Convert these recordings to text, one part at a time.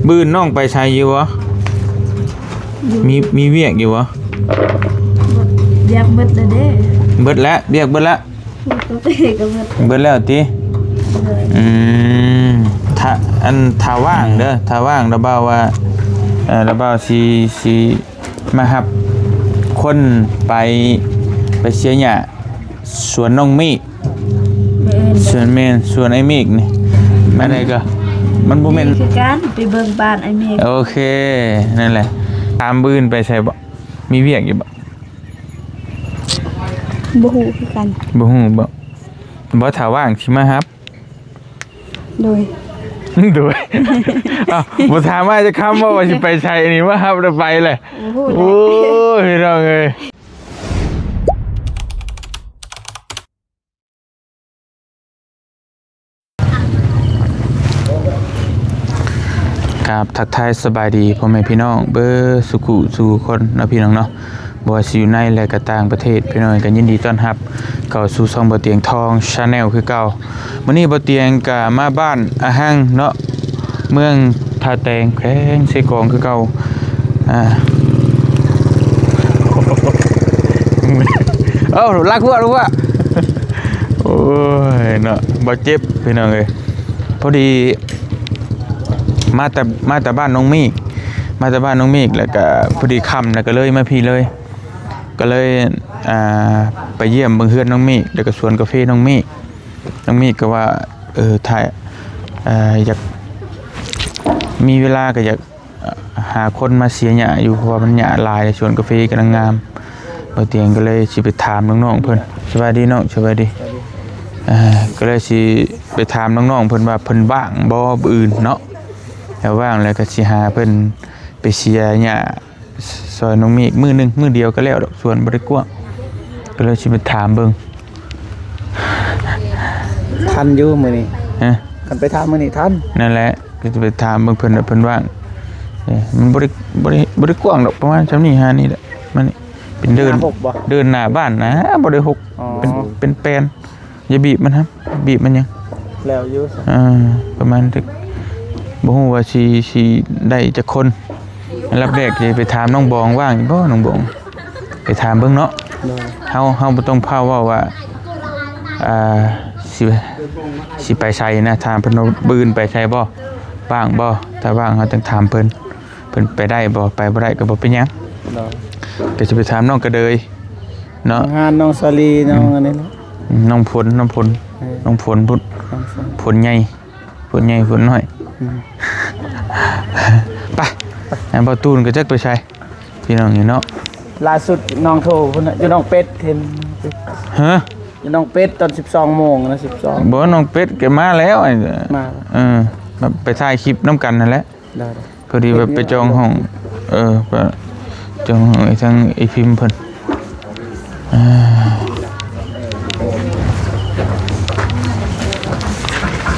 ມື້ອື່ນນ້ອງໄປໃສຢູ່ບໍ່? ຢູ່ ມີ ມີວຽກຢູ່ບໍ່? ວຽກເບິດແລ້ວເດ້. ເບິດແລ້ວ ວຽກເບິດແລ້ວ. ໂຕເອງກໍເບິດ ເບິດແລ້ວຕິ? ໂດຍ. ອືມ ຖ້າ ອັນ ຖ້າວ່າງເດີ ອືມ ຖ້າວ່າງລະບ່າວວ່າ ເອີ ລະບ່າວຊິ ຊິມາຮັບຄົນໄປ ໄປເສຍຫຍ້າສວນນ້ອງເມກ. ແມ່ນ ສວນ ແມ່ນ ສວນອ້າຍເມກນີ້. ອັນໃດກໍ ມັນບໍ່ແມ່ນ ຄືກັນ ໄປເບິ່ງບ້ານອ້າຍເມກ. ໂອເຄ ນັ້ນແຫຼະ. ຖາມມື້ອື່ນໄປໃສບໍ່? ມີວຽກຢູ່ບໍ່? ບໍ່ຮູ້ຄືກັນ. ບໍ່ຮູ້ບໍ່? ບໍ່ ຖ້າວ່າງຊິມາຮັບ. ໂດຍ ໂດຍ. ອ້າວ ບໍ່ຖາມອ້າຍຈັກຄຳບໍ່ວ່າຊິໄປໃສນີ້ ມາຮັບແລ້ວໄປແຫຼະ. ບໍ່ຮູ້ແຫຼະ. ໂອ້ຍ ພີ່ນ້ອງເອີຍ. ກາບທັກທາຍສະບາຍດີພໍ່ແມ່ພີ່ນ້ອງເບິດສູ່ຜູ້ສູ່ຄົນເນາະ ພີ່ນ້ອງເນາະ. ບໍ່ວ່າຊິຢູ່ໃນ ແລະ ກະຕ່າງປະເທດ ພີ່ນ້ອງ ກໍຍິນດີຕ້ອນຮັບເຂົ້າສູ່ຊ່ອງບໍ່ຕຽງທອງ Channel ຄືເກົ່າ. ມື້ນີ້ບໍ່ຕຽງກໍມາບ້ານອາຮັງເນາະ ເມືອງທ່າແຕງ ແຂວງເຊກອງຄືເກົ່າ. ອ່າ ເອົ້າ ລັກຫົວ ລັກຫົວ. ໂອ້ຍເນາະ ບໍ່ເຈັບ ພີ່ນ້ອງເອີຍ. ພໍດີມາແຕ່ ມາແຕ່ບ້ານນ້ອງເມກ ມາແຕ່ບ້ານນ້ອງເມກ ແລ້ວກະພໍດີຄ່ຳ ແລ້ວກະເລີຍມາພີ້ເລີຍ. ກະເລີຍ ອ່າ ໄປຢ້ຽມເບິ່ງເຮືອນນ້ອງເມກ ແລ້ວກະສວນກາເຟນ້ອງເມກ. ນ້ອງເມກກໍວ່າ ເອີ ຖ້າ ເອີ ຢາກ ມີເວລາກໍຢາກ ຫາຄົນມາເສຍຫຍ້າຢູ່ ເພາະວ່າມັນຫຍ້າຫຼາຍ ສວນກາເຟກຳລັງງາມ. ບ່າວຕຽງກໍເລີຍຊິໄປຖາມນ້ອງໆເພິ່ນ. ສະບາຍດີນ້ອງ ສະບາຍດີ. ເອີ ກໍເລີຍຊິໄປຖາມນ້ອງໆເພິ່ນວ່າເພິ່ນວ່າງບໍ່ມື້ອື່ນເນາະ. ຖ້າວ່າງແລ້ວກໍຊິຫາເພິ່ນໄປເສຍຫຍ້າ ຊ່ອຍນ້ອງເມກມື້ໜຶ່ງ ມື້ດຽວກໍແລ້ວດອກ ສວນບໍ່ໄດ້ກວ້າງ. ກໍເລີຍຊິໄປຖາມເບິ່ງ. ທັນຢູ່ມື້ນີ້? ຮະ? ຄັນໄປຖາມມື້ນີ້ທັນ. ນັ້ນແຫຼະ ກໍຈະໄປຖາມເບິ່ງເພິ່ນວ່າເພິ່ນວ່າງ. ເອີ ມັນບໍ່ໄດ້ ບໍ່ໄດ້ ບໍ່ໄດ້ກວ້າງດອກ ປະມານຊ່ຳນີ້ຫານີ້ແຫຼະ. ມັນເປັນເດີ່ນ ເດີ່ນໜ້າບ້ານນະ ບໍ່ໄດ້ຫົກ. ອໍ ເປັນ ເປັນແປນ. ຢ່າບີບມັນຫັ້ນ ບີບມັນຫຍັງ ແລ້ວຢູ່. ອ່າ ປະມານ ບໍ່ຮູ້ວ່າຊິ ຊິໄດ້ຈັກຄົນ. ອັນດັບແລກຊິໄປຖາມນ້ອງບອງ ວ່າງຢູ່ບໍ່ນ້ອງບອງ? ໄປຖາມເບິ່ງເນາະ. ໂດຍ. ເຮົາ ເຮົາບໍ່ຕ້ອງພາວເວົ້າວ່າ ອ່າ ຊິ ຊິໄປໃສນະ ຖາມເພິ່ນວ່າມື້ອື່ນໄປໃສບໍ່ ວ່າງບໍ່? ຖ້າວ່າງເຮົາຈັ່ງຖາມເພິ່ນ. ເພິ່ນໄປໄດ້ບໍ່ ໄປບໍ່ໄດ້ກໍບໍ່ເປັນຫຍັງ. ໂດຍ. ກໍຊິໄປຖາມນ້ອງກະເດີຍເນາະ ນ້ອງຮານ ນ້ອງສາລີ ນ້ອງ ອືມ ອັນນີ້ເນາະ ນ້ອງຝົນ ນ້ອງຝົນ ເອີ ນ້ອງຝົນພຸ້ນ ນ້ອງຝົນ ຝົນໃຫຍ່ ຝົນໃຫຍ່ ຝົນນ້ອຍ. ອືມ. ໄປ ອັນບໍ່ຕູນກໍຈັກໄປໃສ ພີ່ນ້ອງນີ້ເນາະ. ລ່າສຸດນ້ອງໂທພຸ້ນນະ ຢູ່ໜອງເປັດ ເຫັນ. ຮະ? ຢູ່ໜອງເປັດຕອນສິບສອງໂມງນະ ສິບສອງ. ບໍ່ ໜອງເປັດກໍມາແລ້ວ. ມາ ເອີ ໄປຖ່າຍຄລິບນຳກັນຫັ້ນແຫຼະ. ໄດ້ ພໍດີວ່າໄປຈອງຫ້ອງ ເອີ ໄປຈອງຫ້ອງໃຫ້ທາງໄອ້ພິມເພິ່ນ. ອ່າ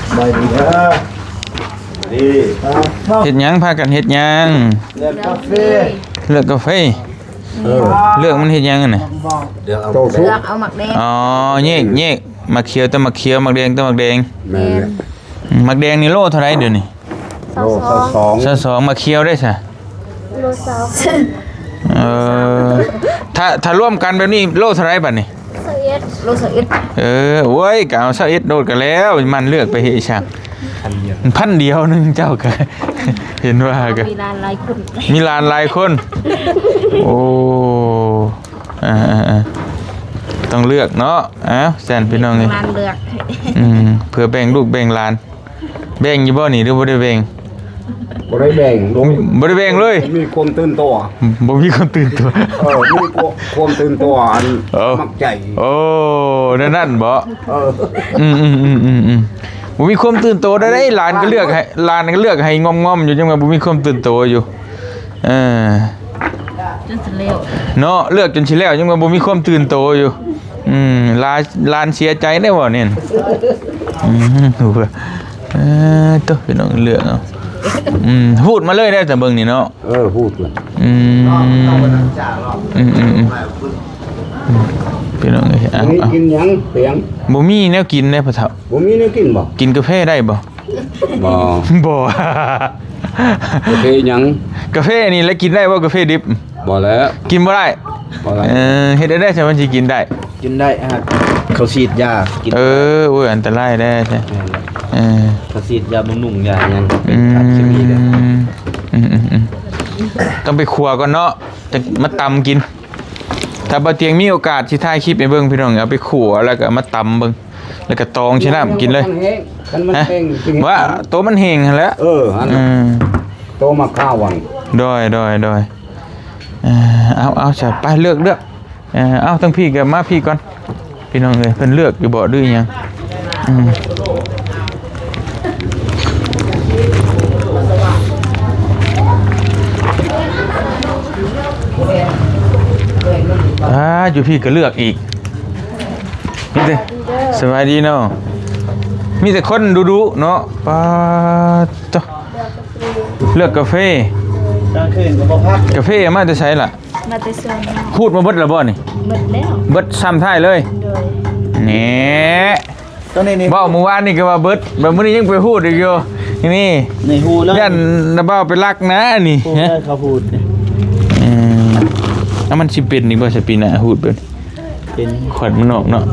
ສະບາຍດີເດີ. ດີ. ເຮັດຫຍັງ? ພາກັນເຮັດຫຍັງ? ເລືອກກາເຟ. ເລືອກກາເຟ. ເອີ ເລືອກມັນເຮັດຫຍັງຫັ້ນນະ? ດຽວເອົາ ເລືອກເອົາໝາກແດງ. ອໍ ແຍກ ແຍກ ໝາກຂຽວແຕ່ໝາກຂຽວ ໝາກແດງແຕ່ໝາກແດງ. ແມ່ນແຫຼະ. ໝາກແດງນີ້ໂລເທົ່າໃດດຽວນີ້? ໂລຊາວສອງ. ຊາວສອງ. ໝາກຂຽວເດ້ຊະ? ໂລຊາວ. ເອີ ຖ້າ ຖ້າລວມກັນແບບນີ້ໂລເທົ່າໃດບັດນີ້? ຊາວເອັດ. ໂລຊາວເອັດ. ເອີ ໂອ້ຍ ກໍເອົາຊາວເອັດໂລດກໍແລ້ວ ມັນເລືອກໄປເຮັດອີ່ຫຍັງ? ພັນດຽວ ພັນດຽວໜຶ່ງ ເຈົ້າກໍເຫັນວ່າກໍມີຫຼານຫຼາຍຄົນ ມີຫຼານຫຼາຍຄົນ. ໂອ້ ອ່າໆໆ ຕ້ອງເລືອກເນາະ. ອ້າວ ຊັ້ນພີ່ນ້ອງເອີຍ ມີຫຼານເລືອກ. ອືມ ເພື່ອແບ່ງລູກແບ່ງຫຼານ. ແບ່ງຢູ່ບໍ່ນີ້ ຫຼືບໍ່ໄດ້ແບ່ງ? ບໍ່ໄດ້ແບ່ງ. ບໍ່ໄດ້ແບ່ງເລີຍ. ມີຄວາມຕື່ນຕົວ. ບໍ່ມີຄວາມຕື່ນຕົວ. ເອີ ມີຄວາມຕື່ນຕົວ ອັນ ເອີ ມັກໃຈ. ໂອ້ ແນວນັ້ນບໍ? ເອີ ອືມໆໆໆໆ ບໍ່ມີຄວາມຕື່ນໂຕໃດໆ. ຫຼານກໍເລືອກໃຫ້ ຫຼານກໍເລືອກໃຫ້ງອມໆຢູ່ ຈັ່ງວ່າບໍ່ມີຄວາມຕື່ນໂຕຢູ່. ເອີ ຈົນຊິແລ້ວເນາະ ເລືອກຈົນຊິແລ້ວ ຍັງວ່າບໍ່ມີຄວາມຕື່ນໂຕຢູ່. ອືມ ຫຼານ ຫຼານເສຍໃຈໄດ້ບໍ່ນີ້? ອືມ ເອີ ໂຕ ພີ່ນ້ອງເລືອກເອົາ. ອືມ ຫູດມາເລີຍໄດ້ ແຕ່ເບິ່ງນີ້ເນາະ. ເອີ ຫູດ. ອືມ ອືມໆໆ ອືມ ພີ່ນ້ອງເອີຍ ເອົາ ເອົາ ກິນຫຍັງ ປຽງ? ບໍ່ມີແນວກິນເດ້ພໍ່ເຖົ້າ. ບໍ່ມີແນວກິນບໍ່? ກິນກາແຟໄດ້ບໍ່? ບໍ່ ບໍ່. ກາເຟຫຍັງ? ກາເຟນີ້ແຫຼະ ກິນໄດ້ບໍ່ ກາເຟດິບ? ບໍ່ແລ້ວ ກິນບໍ່ໄດ້. ບໍ່ໄດ້. ເອີ ເຮັດແນວໃດຊັ້ນມັນຊິກິນໄດ້? ກິນໄດ້ ຫາກເຂົາສີດຢາກິນ. ເອີ ໂອ້ຍ ອັນຕະລາຍແດ່. ແມ່ນແຫຼະ. ເອີ ເຂົາສີດຢາບຳລຸງຢາຫຍັງ ເປັນສານເຄມີແດ່. ອືມ ອືມໆໆ ຕ້ອງໄປຂົ້ວກ່ອນເນາະ ຈະມາຕຳກິນ. ຖ້າບ່າວຕຽງມີໂອກາດຊິຖ່າຍຄລິບໃຫ້ເບິ່ງພີ່ນ້ອງ ເອົາໄປຂົ້ວແລ້ວກໍເອົາມາຕຳເບິ່ງ ແລ້ວກໍຕອງໃສ່ນ້ຳກິນເລີຍ. ຄັນມັນແຫ້ງ ຄັນມັນແຫ້ງ ຮະ? ວ່າໂຕມັນແຫ້ງຫັ້ນແຫຼະ. ເອີ ອັນນັ້ນ ອືມ ໂຕໝາກຂາວອັນ. ໂດຍ ໂດຍ ໂດຍ. ເອີ ເອົາ ເອົາ ຊະ ໄປເລືອກ ເລືອກ. ເອີ ເອົາ ທາງພີ້ກໍມາພີ້ກ່ອນ. ພີ່ນ້ອງເອີຍ ເພິ່ນເລືອກຢູ່ບໍ່ ຫຼືອີ່ຫຍັງ? ອືມ ອ່າ ຢູ່ພີ້ກໍເລືອກອີກ. ມີແຕ່ ສະບາຍດີເນາະ. ມີແຕ່ຄົນດຸໆເນາະ. ປາດໂທ້ ເລືອກກາເຟ ກາເຟເອົາມາແຕ່ໃສລະ? ມາແຕ່ສວນເນາະ. ຂູດມາເບິດແລ້ວບໍ່ນີ້? ເບິດແລ້ວ. ເບິດຊ້ຳທ້າຍເລີຍ? ໂດຍ. ແນ່ ຕອນນີ້ນີ້ ເວົ້າມື້ວານນີ້ກໍວ່າເບິດ ບາດມື້ນີ້ຍັງໄປຂູດອີກຢູ່. ນີ້ ນີ້ຂູດແລ້ວ ຢ້ານນ້າບ່າວໄປລັກນະນີ້. ຂູດແລ້ວ ເຂົາຂູດນີ້. ເອີ ເອົາ ມັນຊິເປັນອີກບໍ່ຊະປີໜ້າຂູດເບິ່ງ? ເປັນ ຄວັນມັນອອກເນາະ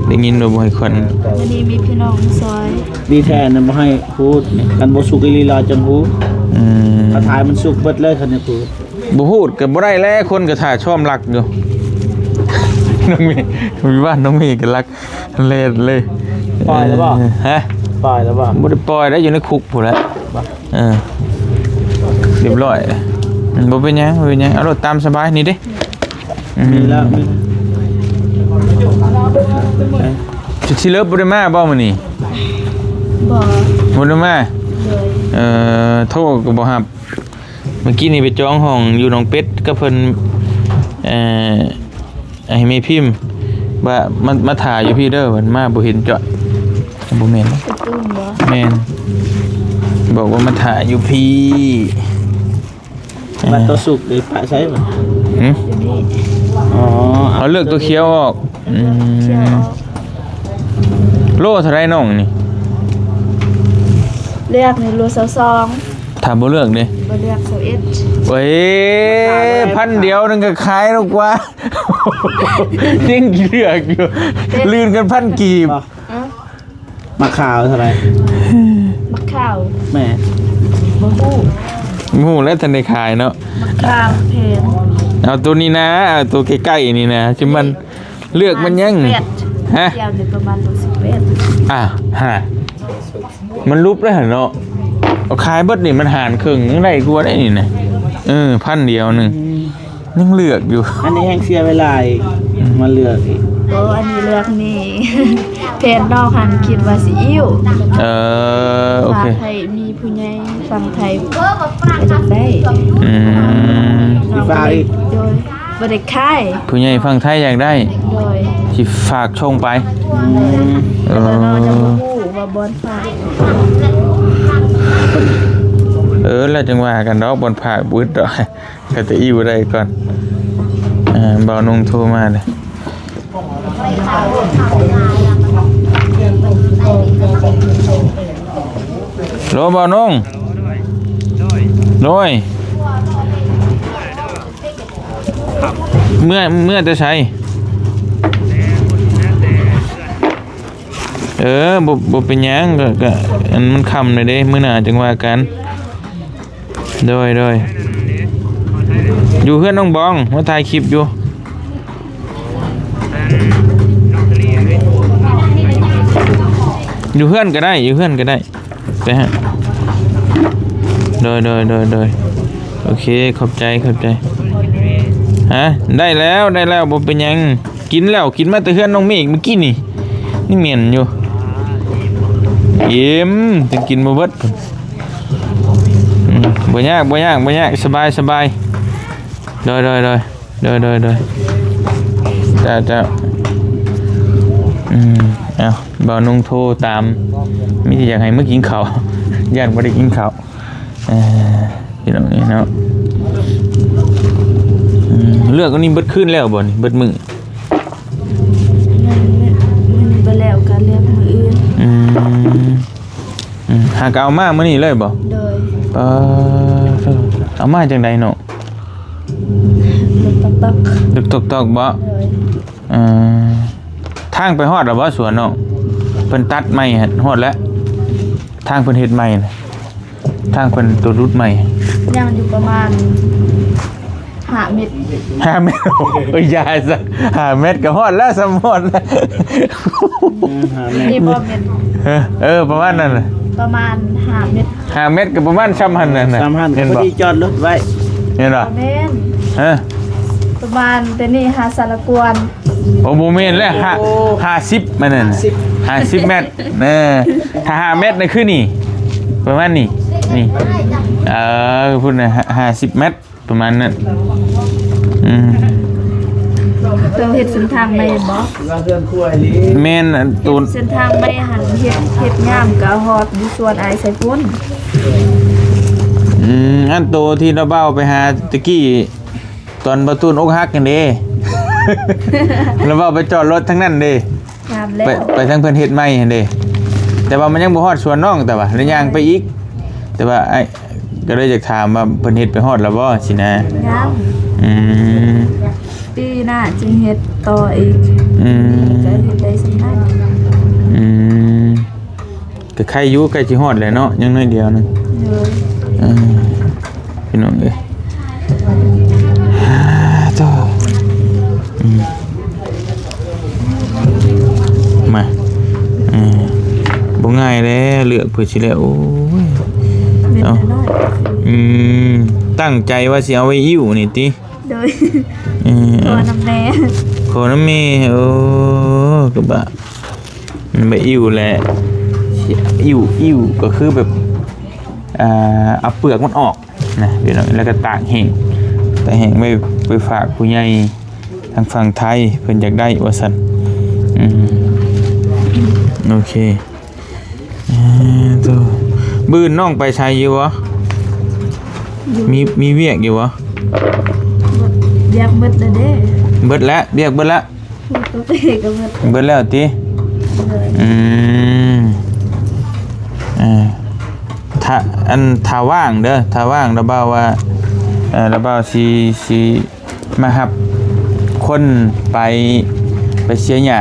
ໄດ້ຍິນວ່າບໍ່ໃຫ້ຄວັນ. ມື້ນີ້ມີພີ່ນ້ອງມາຊ່ອຍ. ດີແທ້ນະ ບໍ່ໃຫ້ຂູດນີ້ ຄັນບໍ່ສຸກອີ່ຫຼີລາວຈັ່ງຂູດ. ອືມ ຖ້າຖ້າມັນສຸກເບິດເລີຍ ຄັນຈະຂູດ. ບໍ່ຂູດກໍບໍ່ໄດ້ແຫຼະ ຄົນກໍຖ້າຊອມລັກຢູ່. ນ້ອງເມ ມີບ້ານນ້ອງເມກໍລັກແລ່ນເລີຍ. ປ່ອຍແລ້ວບໍ່? ເອີ ຮະ? ປ່ອຍແລ້ວບໍ່? ບໍ່ໄດ້ປ່ອຍໄດ໋ ຢູ່ໃນຄຸກພຸ້ນແຫຼະ. ບໍ່? ເອີ ຮຽບຮ້ອຍ. ອືມ ບໍ່ເປັນຫຍັງ ບໍ່ເປັນຫຍັງ ເອົາໂລດຕາມສະບາຍນີ້ເດ້. ອືມ ມີແລ້ວ ມີ ຊິເລີບບໍ່ໄດ້ມາບໍ່ມື້ນີ້? ບໍ່ ບໍ່ໄດ້ມາ. ໂດຍ. ເອີ ໂທກໍບໍ່ຮັບ. ເມື່ອກີ້ນີ້ໄປຈອງຫ້ອງຢູ່ໜອງເປັດກັບເພິ່ນ ເອີ ໃຫ້ແມ່ພິມວ່າມາ ມາຖ້າຢູ່ພີ້ເດີ ເພິ່ນມາບໍ່ເຫັນຈ້ອຍ. ບໍ່ແມ່ນ ປະຕູນບໍ່? ແມ່ນ ບອກວ່າມາຖ້າຢູ່ພີ້. ເອີ ບັດໂຕສຸກເດ ປະໃສບໍ່? ຫື? ຢູ່ນີ້. ອໍ ເອົາເລືອກໂຕຂຽວອອກ. ອືມ ຂຽວອອກ. ໂລເທົ່າໃດນ້ອງນີ້? ເລືອກໃນໂລຊາວສອງ. ຖ້າບໍ່ເລືອກເດ? ບໍ່ເລືອກ ຊາວເອັດ. ໂອ້ຍ ພັນດຽວໜຶ່ງກໍຂາຍແລ້ວກວ່າ ຍັງເລືອກຢູ່ ເປັນ ລື່ນກັນພັນກີບ. ບໍ່? ເອີ ໝາກຂາວເທົ່າໃດ? ໝາກຂາວ ແມ່ ບໍ່ຮູ້ ບໍ່ຮູ້ແລ້ວ ທັນໄດ້ຂາຍເນາະ. ໝາກຂາວແພງ. ເອົາໂຕນີ້ນະ ເອົາໂຕໃກ້ໆນີ້ນະ ຊິມັນ ເລືອກມັນຫຍັງ? ສິບແປດ. ຮະ? ກ່ຽວນີ້ປະມານຫົກສິບແປດ. ອ່າ ຮະ ມັນຫຼຸບແລ້ວຫັ້ນເນາະ. ເອົາຂາຍເບິດນີ້ມັນຫານເຄິ່ງຍັງໄດ້ກວ່າໄດ໋ນີ້ນະ. ເອີ ພັນດຽວໜຶ່ງ ອືມ ຍັງເລືອກຢູ່. ອັນນີ້ແຮ່ງເສຍເວລາອີກ ອືມ ມາເລືອກອີກ. ໂອ້ ອັນນີ້ເລືອກນີ້ ແພນນ້ອງຫັ້ນຄິດວ່າຊິອີ້ວ. ເອີ ໂອເຄ ຝາກໃຫ້ມີຜູ້ໃຫຍ່ຝັ່ງໄທ ຢາກໄດ້. ອືມ ຊິຝາກອີກ. ໂດຍ. ບໍ່ໄດ້ຂາຍ. ຜູ້ໃຫຍ່ຝັ່ງໄທຢາກໄດ້. ໂດຍ. ຊິຝາກສົ່ງໄປ. ອືມ ເອີ ແຕ່ວ່ານ້ອງຍັງບໍ່ຮູ້ວ່າບ່ອນຝາກ. ເອີ ແລ້ວຈັ່ງວ່າກັນດອກ ບ່ອນຝາກບໍ່ອຶດດອກ ກໍແຕ່ອີ້ບໍ່ໄດ້ກ່ອນ. ເອີ ບ່າວນົງໂທມາເດ້. ໂລ ບ່າວນົງ. ໂດຍ. ເມື່ອ ເມື່ອແຕ່ໃສ? ເອີ ບໍ່ ບໍ່ເປັນຫຍັງ ກໍ ກໍ ອັນ ມັນຄ່ຳແລ້ວເດ້ ມື້ໜ້າຈຶ່ງວ່າກັນ. ໂດຍ ໂດຍ. ຢູ່ເຮືອນນ້ອງບອງ ມາຖ່າຍຄລິບຢູ່. ຢູ່ເຮືອນກໍໄດ້ ຢູ່ເຮືອນກໍໄດ້. ໄປຮະ ໂດຍ ໂດຍ ໂດຍ ໂດຍ. ໂອເຄ ຂອບໃຈ ຂອບໃຈ. ຮະ ໄດ້ແລ້ວ ໄດ້ແລ້ວ ບໍ່ເປັນຫຍັງ. ກິນແລ້ວ ກິນມາແຕ່ເຮືອນນ້ອງເມກມື້ກີ້ນີ້ ຍັງເໝັນຢູ່. ອີ່ມ ຈຶ່ງກິນບໍ່ເບິດ. ອືມ ບໍ່ຍາກ ບໍ່ຍາກ ບໍ່ຍາກ ສະບາຍ ສະບາຍ. ໂດຍ ໂດຍ ໂດຍ. ໂດຍ ໂດຍ ໂດຍ. ເຈົ້າ ເຈົ້າ. ອືມ ເອົາ ບ່າວນົງໂທຕາມ ມີແຕ່ຢາກໃຫ້ມື້ກິນເຂົ້າ ຢ້ານບໍ່ໄດ້ກິນເຂົ້າ. ເອີ ພີ່ນ້ອງເອີຍເນາະ. ອືມ ເລືອກອັນນີ້ເບິດຄືນແລ້ວບໍ່ນີ້ ເບິດມື້? ມື້ ມື້ນີ້ບໍ່ແລ້ວກໍເລືອກມື້ອື່ນ. ອືມ ອືມ ຫາກໍເອົາມາມື້ນີ້ເລີຍບໍ່? ໂດຍ. ປາໂທ້ ເອົາມາຈັ່ງໃດເນາະ? ລູກຕອກໆ ລູກຕອກໆບໍ? ໂດຍ. ເອີ ທາງໄປຮອດແລ້ວບໍສວນນ້ອງ? ເພິ່ນຕັດໃໝ່ຮອດແລ້ວ ທາງເພິ່ນເຮັດໃໝ່ນະ ທາງເພິ່ນໂຕຫຼຸດໃໝ່ ຍັງຢູ່ປະມານຫ້າເມັດ ຫ້າເມັດ. ໂອ້ຍ ຢ່າຊະ ຫ້າເມັດກໍຮອດແລ້ວ ສ່ຳຮອດແລ້ວ ເອີ ຫ້າເມັດ ນີ້ບໍ່ແມ່ນ ເອີ ເອີ ປະມານນັ້ນແຫຼະ ປະມານຫ້າເມັດ ຫ້າເມັດກໍປະມານສ່ຳຫັ້ນນະ ສ່ຳຫັ້ນ ເຫັນບໍ່? ພໍດີຈອດລົດໄວ້ ເຫັນບໍ່? ບໍ່ແມ່ນ ຮະ ປະມານແຕ່ນີ້ຫາສາລະກວນ ໂອ້ ບໍ່ແມ່ນແລ້ວ ຫ້າ ໂອ້ ຫ້າສິບ ມັນນັ້ນ ຫ້າສິບ ຫ້າສິບແມັດ ເອີ ຖ້າຫ້າເມັດນະຄືນີ້ ປະມານນີ້ ນີ້ ເອີ ພຸ້ນນະ ຫ້າ ຫ້າສິບແມັດ ປະມານນັ້ນ ອືມ ເຈົ້າເຮັດເສັ້ນທາງໃໝ່ບໍ? ແມ່ນ ອັນໂຕ ເສັ້ນທາງໃໝ່ຫັ້ນ ເຮັດ ເຮັດງາມກະຮອດຢູ່ສວນອ້າຍໄຊພົນ. ອືມ ອັນໂຕທີ່ລາວເວົ້າໄປຫາຕະກີ້ ຕອນບ່າວຕູນອົກຫັກຫັ້ນເດ້ ລາວເວົ້າໄປຈອດລົດທາງນັ້ນເດ້ ງາມແລ້ວ ໄປ ໄປທາງເພິ່ນເຮັດໃໝ່ຫັ້ນເດ້ ແຕ່ວ່າມັນຍັງບໍ່ຮອດສວນນ້ອງ ແຕ່ວ່າລະຍ່າງໄປອີກ ແຕ່ວ່າອ້າຍກໍເລີຍຢາກຖາມວ່າເພິ່ນເຮັດໄປຮອດແລ້ວບໍ່ຊີ້ນະ? ຍັງ ອືມ ປີໜ້າຈຶ່ງເຮັດຕໍ່ອີກ ອືມ ປີນີ້ກໍເຮັດໄດ້ສ່ຳນັ້ນ ອືມ ກໍໄຄຢູ່ ໃກ້ຊິຮອດແລ້ວເນາະ ຍັງໜ້ອຍດຽວໜຶ່ງ ໂດຍ ເອີ ພີ່ນ້ອງເອີຍ ໂທ້ ອືມ ມາ ເອີ ບໍ່ງ່າຍແລ້ວ ເລືອກເພື່ອຊິແລ້ວ ໂອ້ຍ ເອົາ ອືມ ຕັ້ງໃຈວ່າຊິເອົາໄວ້ອິ້ວນີ້ຕິ? ໂດຍ ເອີ ຂໍນຳແມ່ ຂໍນຳແມ່ ໂອ້ ກະບະ ມັນໄປອິ້ວແຫຼະ ອິ້ວ ອິ້ວກໍຄືແບບ ອ່າ ເອົາເປືອກມັນອອກນະພີ່ນ້ອງ ແລ້ວກໍຕາກແຫ້ງ ຕາກແຫ້ງໄວ້ ໄປຝາກຜູ້ໃຫຍ່ທາງຝັ່ງໄທ ເພິ່ນຢາກໄດ້ວ່າຊັ້ນ ອືມ ໂອເຄ ເອີ ໂທ້ ມື້ອື່ນນ້ອງໄປໃສຢູ່ບໍ່? ຢູ່ ມີ ມີວຽກຢູ່ບໍ່? ວຽກເບິດແລ້ວເດ້ ເບິດແລ້ວ ວຽກເບິດແລ້ວ ເບິດແລ້ວຕິ? ໂດຍ ອືມ ເອີ ຖ້າ ອັນ ຖ້າວ່າງເດີ ຖ້າວ່າງລະບ່າວວ່າ ເອີ ລະບ່າວຊິ ຊິມາຮັບຄົນໄປ ໄປເສຍຫຍ້າ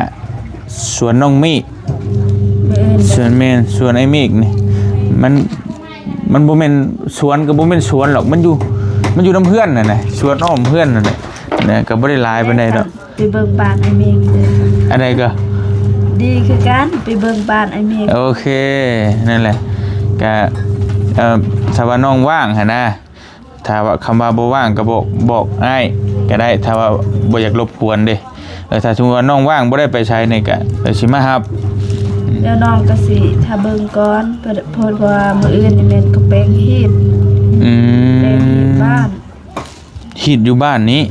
ສວນນ້ອງເມກ ແມ່ນ ສວນ ແມ່ນ ສວນອ້າຍເມກນີ້ ມັນ ມັນບໍ່ແມ່ນສວນ ກໍບໍ່ແມ່ນສວນຫຼອກ ມັນຢູ່ ມັນຢູ່ນຳເຮືອນຫັ້ນນະ ສວນອ້ອມເຮືອນຫັ້ນນະ ນະ ກໍບໍ່ໄດ້ຫຼາຍປານໃດດອກ ໄປເບິ່ງບ້ານອ້າຍເມກເດີ ອັນໃດກໍ ດີຄືກັນ ໄປເບິ່ງບ້ານອ້າຍເມກ ໂອເຄ ນັ້ນແຫຼະ ກະ ເອີ ຖ້າວ່ານ້ອງວ່າງຫັ້ນນະ ຖ້າວ່າ ຄຳວ່າບໍ່ວ່າງກໍບອກ ບອກອ້າຍກໍໄດ້ ຖ້າວ່າບໍ່ຢາກລົບກວນເດ້ ແລ້ວຖ້າສົມມຸດວ່ານ້ອງວ່າງບໍ່ໄດ້ໄປໃສນີ້ກະ ດຽວຊິມາຮັບ ດຽວນ້ອງກໍຊິຖ້າເບິ່ງກ່ອນ ເພາະ ເພາະວ່າມື້ອື່ນນີ້ແມ່ນກໍແປງຮີດ ອືມ ແປງຮີດບ້ານ ຮີດຢູ່ບ້ານນີ້